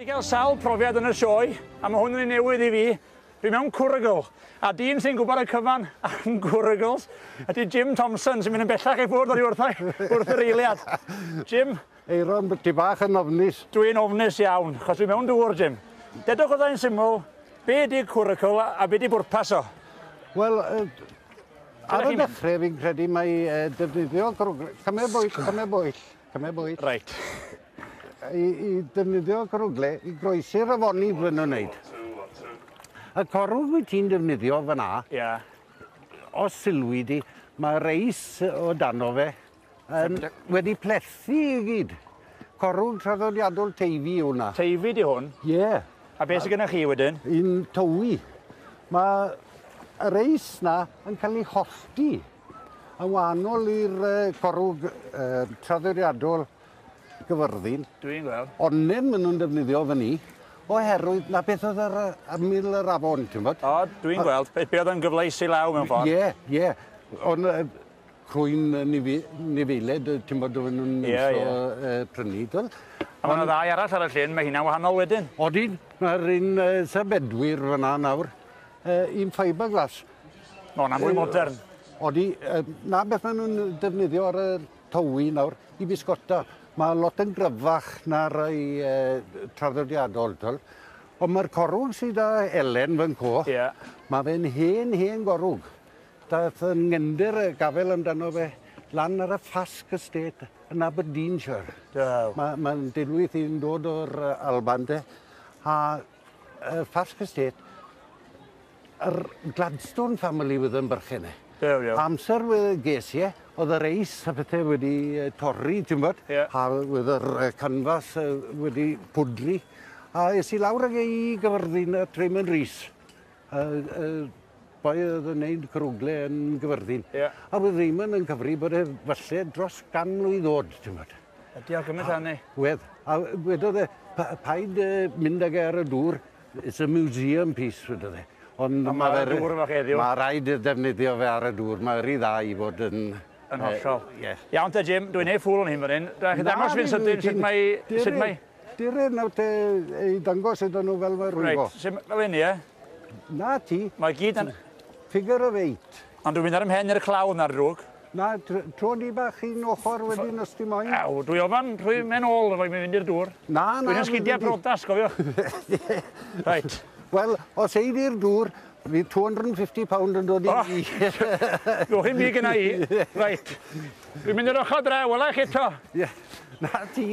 Wedi cael sawl profiad yn y sioe, a mae hwn yn un newydd i fi. Dwi mewn cwrygl, a dyn sy'n gwybod y cyfan am gwrygls ydy Jim Thompson, sy'n mynd yn bellach i ffwrdd oddi wrtha i wrth yr eiliad. Jim? Eiron, ti bach yn ofnus. Dwi'n ofnus iawn, chos dwi mewn dŵr, Jim. Dedwch wrtha i'n syml, be ydy cwrygl a be ydy bwrpas o? Wel, ar y dechrau fi'n credu mai defnyddio cwrygl... Cymer bwyll, cymer bwyll, cymer bwyll. Reit. I defnyddio cwrwgle i groesi'r afonydd fy nhw'n wneud. Y corwg wyt ti'n defnyddio fyna, yeah. Os sylwi di, mae reis o dano fe yn wedi plethu i gyd. Corwg traddodiadol Teifi yw hwnna. Teifi di hwn? Ie. Yeah. A beth sydd gennych chi wedyn? Un Tywi. Mae y reis na yn cael ei hollti yn wahanol i'r corwg traddodiadol Gyfyrddin. Dwi'n gweld. Onnen maen nhw'n defnyddio fan 'ny, oherwydd 'na beth oedd ar ymyl yr afon, ti'n gwbod? O, dwi'n gweld. Be, be oedd yn gyfleus i law mewn ffordd. Ie, ie. Ond crwyn nifeiled, ti'n gwbod, oedden nhw'n yeah, iwso yeah. Prynu, dwi'n. A mae yna ddau arall ar y llyn, mae hynna'n wahanol wedyn. Odyn, mae'r un sefydwyr fyna nawr, un fiberglass. Ma' hwnna'n fwy modern. Odi, na beth maen nhw'n defnyddio ar y Tywi nawr i bysgota. Mae lot yn gryfach na rai traddodiadol, twel. Ond mae'r corwg sydd â Elen fan co, yeah. Mae fe'n hen, hen gorwg. Daeth yn ngender y gafel amdano fe lan ar y Fasg Estate yn Aberdeenshire. Mae'n ma dilwyth i'n dod o'r Alban de. A Fasg Estate, yr Gladstone family wedd yn berchen e. Dew, dew. Amser ges i e, oedd yr eis a pethau wedi torri, ti'n bod? Yeah. A wedd yr canfas wedi pwdri. A es i lawr ag e i Gyfyrddin at Raymond Rees. Boi oedd yn neud cwrwgle yn Gyfyrddin. Yeah. A wedd Raymond yn cyfri bod e falle dros 100 mlwydd oed, ti'n bod? Diolch gymaint hynny. Wedd. A wedodd e, paid mynd ag e ar y dŵr, it's a museum piece, wedodd e. Ond mae fe'r dŵr efo chi heddiw. Mae rhaid defnyddio fe ar y dŵr, mae rhy dda i fod yn... Yn hollol. Ie. Iawn te Jim, dwi'n neud ffŵl o'n hyn fan hyn. Rhaid chi ddangos fi'n sydyn sut mae... Sut mae... Dire nawr te i dangos iddyn nhw fel mae rwygo. Reit, sut fel hyn ie? Na ti. Mae gyd yn... Figure of eight. Ond dwi'n mynd ar 'y mhen i'r clawdd na'r drwg. Na, tro ni bach un ochr wedyn os ti moyn. Ew, dwi ofan rhoi men ôl efo i mi fynd i'r dŵr. Na, na. Dwi'n ysgidiau brodas, cofiwch. Reit. Wel, os ei di'r dŵr, fydd £250 yn dod i fi. Gwch chi'n mi gyna i. Reit. Dwi'n mynd i'r ochr draw, wela i chi eto. Ie, na ti.